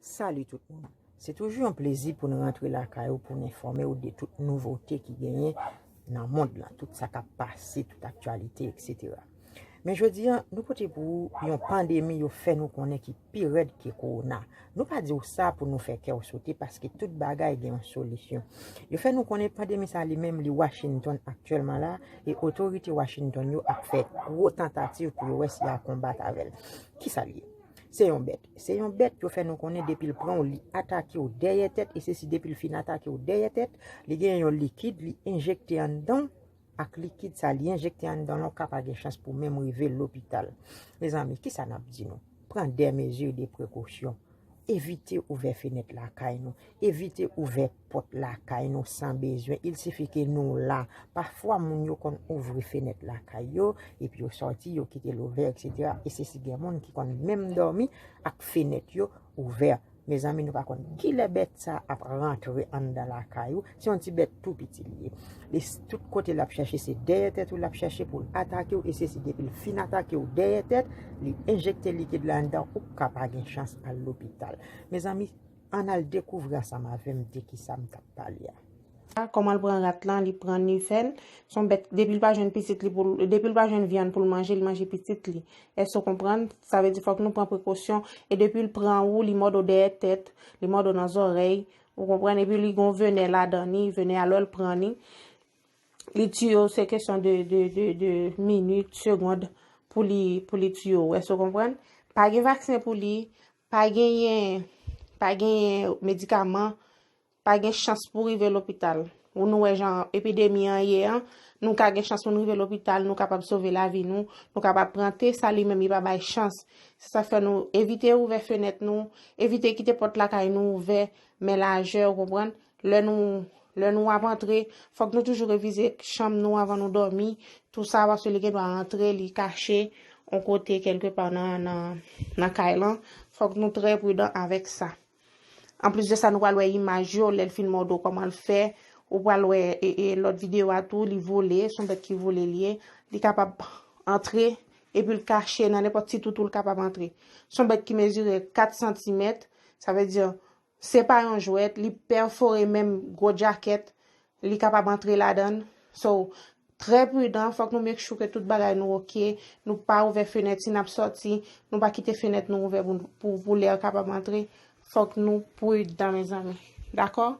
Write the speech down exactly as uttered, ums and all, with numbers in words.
Salut tout moun. Se toujou yon plezi pou n rantre lakay ou pou n enfòme w de tout nouvote ki genyen nan mond lan, tout sa k ap pase, tout aktyalite, et cetera. Men jodi a, nou pote pou ou yon pandemi yo fè nou konnen ki pi rèd ke kowona. Nou pa di w sa pou nou fè kè w sote, paske tout bagay gen yon solisyon. Yo fè nou konnen pandemi sa li menm li Washington aktyèlman la, e otorite Washington yo ap fè gwo tantativ pou yo wè si y a konbat avè l. Kisa l ye? Se yon bèt. Se yon bèt yo fè nou konnen depi l pran w, li atake w dèyè tèt, e se si depi l fin atake w dèyè tèt, li gen yon likid, li enjekte anndan w, ak likid sa li enjekte anndan w lan, w ka pa gen chans pou menm rive lopital. Mezanmi, kisa n ap di nou? Pran des mesures de précaution. Evite ouvè fenèt lakay nou. Evite ouvè pòt lakay nou san bezwen. Il sifi ke nou la. Pafwa, moun yo konn ouvri fenèt lakay yo, epi yo sòti, yo kite l ouvè, et cetera. E se si gen moun ki konn menm dòmi ak fenèt yo ouvè. Mezanmi, nou pa konn kilè bèt sa ap rantre anndan lakay ou. Se yon ti bèt tou piti li ye. Li s- tout kote l ap chèche, se dèyè tèt ou l ap chèche pou l atake w. E se si depi l fin atake w dèyè tèt, li enjekte likid la anndan, ou ka pa gen chans al lopital. Mezanmi, ann al dekouvri ansanm avè m de kisa m t ap pale a. Kòman l pran rat lan, li pran, li fè l. Se yon bèt, depi l pa jwenn pitit li pou l, depi l pa jwenn vyann pou l manje, li manje pitit li. Èske w konprann? Sa vle di fòk nou pran prekosyon. E depi l pran ou, li mòde w dèyè tèt, li mòde w nan zòrèy. Ou konprann? Epi li gon venè ladan li, venè a lè l pran li, li tiye w, se kesyon de, de, de, de minit, segond pou li, pou li tiye w. Èske w konprann? Pa gen vaksen pou li, pa genyen, pa genyen medikaman, pa gen chans pou rive lopital. Ou nou wè jan epidemi an ye an, nou ka gen chans pou nou rive lopital, nou kapab sove lavi nou, nou kapab pran te sa li menm li pa bay chans. Se sa fè nou evite ouvè fenèt nou, evite kite pòt lakay nou ouvè, men lajè, ou konprann? Lè nou, lè nou ap antre, fòk nou toujou revize chanm nou anvan nou dòmi, tou sa, paske li gen dwa antre, li kache yon kote kèlkepa nan, nan, nan kay lan. Fòk nou trè pridan avèk sa. Anplis de sa, nou pral wè imaj yo, lè l fin mòde w, kòman l fè. Ou pral wè e, e, lòt videyo a tou, li vole, se yon bèt ki vole l ye. Li kapab antre, epi l kache nan nenpòt ti toutou l kapab antre. Se yon bèt ki mezire kat santimèt, sa vle di, se pa yon jwèt, li pèfore menm gwo djakèt, li kapab antre ladan l. So, trè pridan, fòk nou make sure ke tout bagay nou oke, nou pa ouvè fenèt, si n ap sòti, nou pa kite fenèt nou ouvè pou, pou, pou lè kapab antre. Fòk nou pridan, mezanmi. Dakò?